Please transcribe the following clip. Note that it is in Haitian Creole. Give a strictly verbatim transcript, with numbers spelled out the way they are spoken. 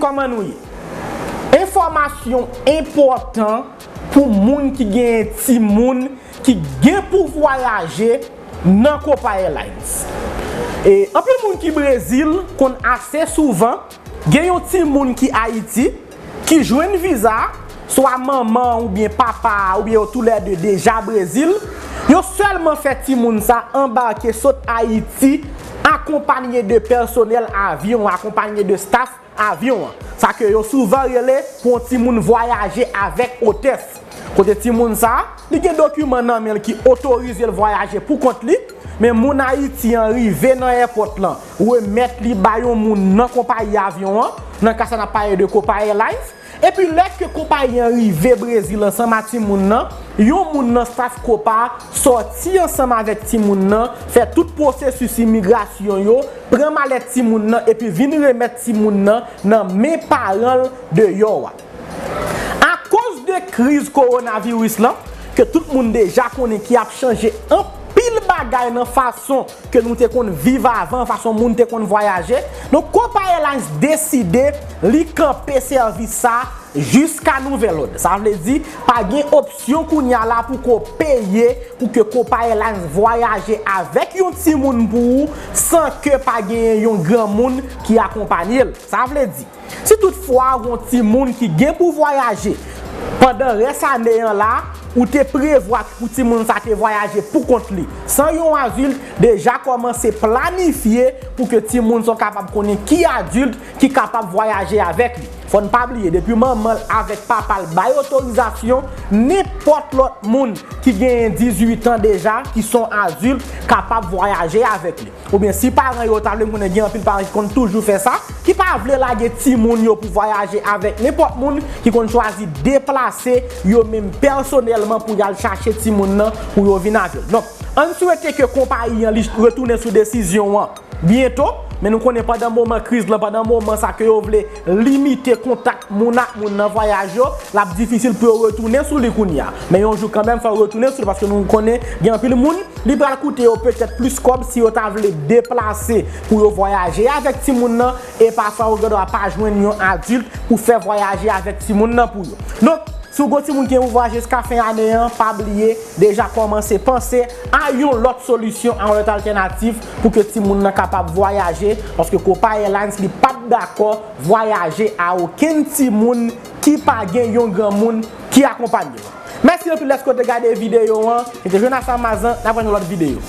Kòman nou ye? Enfòmasyon enpòtan pou moun ki gen timoun ki gen pou vwayaje nan Copa Airlines. E anpil moun ki Brezil konn ase souvan gen yon timoun ki Ayiti ki jwenn viza, swa manman oubyen papa oubyen yo toulède deja Brezil, yo sèlman fè timoun sa anbake sot Ayiti akonpanye de pèsonèl avyon, akonpanye de staff avyon an. Sa ke yo souvan rele pou yon timoun vwayaje avèk otès. Kote timoun sa, li gen dokiman nan men l ki otorize l vwayaje pou kont li, men moun Ayiti an rive nan èpòt lan, remèt li ba yon moun nan konpayi avyon an, nan ka sa n ap pale de Copa Airlines, epi lè ke konpayi an rive Brezil ansanm a timoun nan, yon moun nan staff Copa sòti ansanm avèk timoun nan, fè tout pwosesis imigrasyon yo, pran malèt timoun nan epi vin remèt timoun nan nan men paran l deyò a. Akoz de kriz kowonaviris lan, ke tout moun deja konnen ki ap chanje anpil bagay nan fason ke nou te konn viv avan, fason moun te konn vwayaje. Donk, Copa Airlines deside li kanpe sèvis sa jiska nouvèl òd. Sa vle di, pa gen opsyon kounye a la pou ke w peye pou ke Copa Airlines vwayaje avèk yon timoun pou ou san ke pa genyen yon granmoun ki akonpanye l. Sa vle di, si toutfwa ou yon timoun ki gen pou vwayaje pandan rès ane an la, ou te prevwa pou timoun sa te vwayaje pou kont li san yon adilt, deja kòmanse planifye pou ke timoun sa w kapab konnen ki adilt ki kapab vwayaje avèk li. Fò n pa bliye, depi manman l avèk papa l bay otorizasyon, nenpòt lòt moun ki genyen dizuit an deja, ki se yon adilt, kapab vwayaje avèk li. Oubyen si paran yo ta vle, m konnen gen anpil paran ki konn toujou fè sa, ki pa vle lage timoun yo pou vwayaje avèk nenpòt moun, ki konn chwazi deplase yo menm pèsonèlman pou y al chache timoun nan pou yo vin avè l. Donk, ann swete ke konpayi an li retounen sou desizyon an byento, men nou konnen pandan moman kriz lan, pandan moman sa ke yo vle limite kontak moun ak moun nan vwayaj yo, l ap difisil pou yo retounen sou li kounye a. Men yon jou kanmenm, fò yo retounen sou li, paske nou konnen gen anpil moun, li pral koute yo petèt plis kòb si yo ta vle deplase pou yo vwayaje avèk timoun nan, e pafwa yo gendwa pa jwenn yon adilt pou fè vwayaje avèk timoun nan pou yo. Donk, si w gen yon timoun ki gen pou vwayaje jiska fen ane an, pa bliye, deja kòmanse panse a yon lòt solisyon, a yon lòt altènativ pou ke timoun nan kapab vwayaje, paske Copa Airlines li p ap dakò vwayaje a okenn timoun ki pa gen yon granmoun ki akonpanye l. Mèsi anpil dèske w te gade videyo an. Se te Jonathan Mazan, n ap wè nan lòt videyo.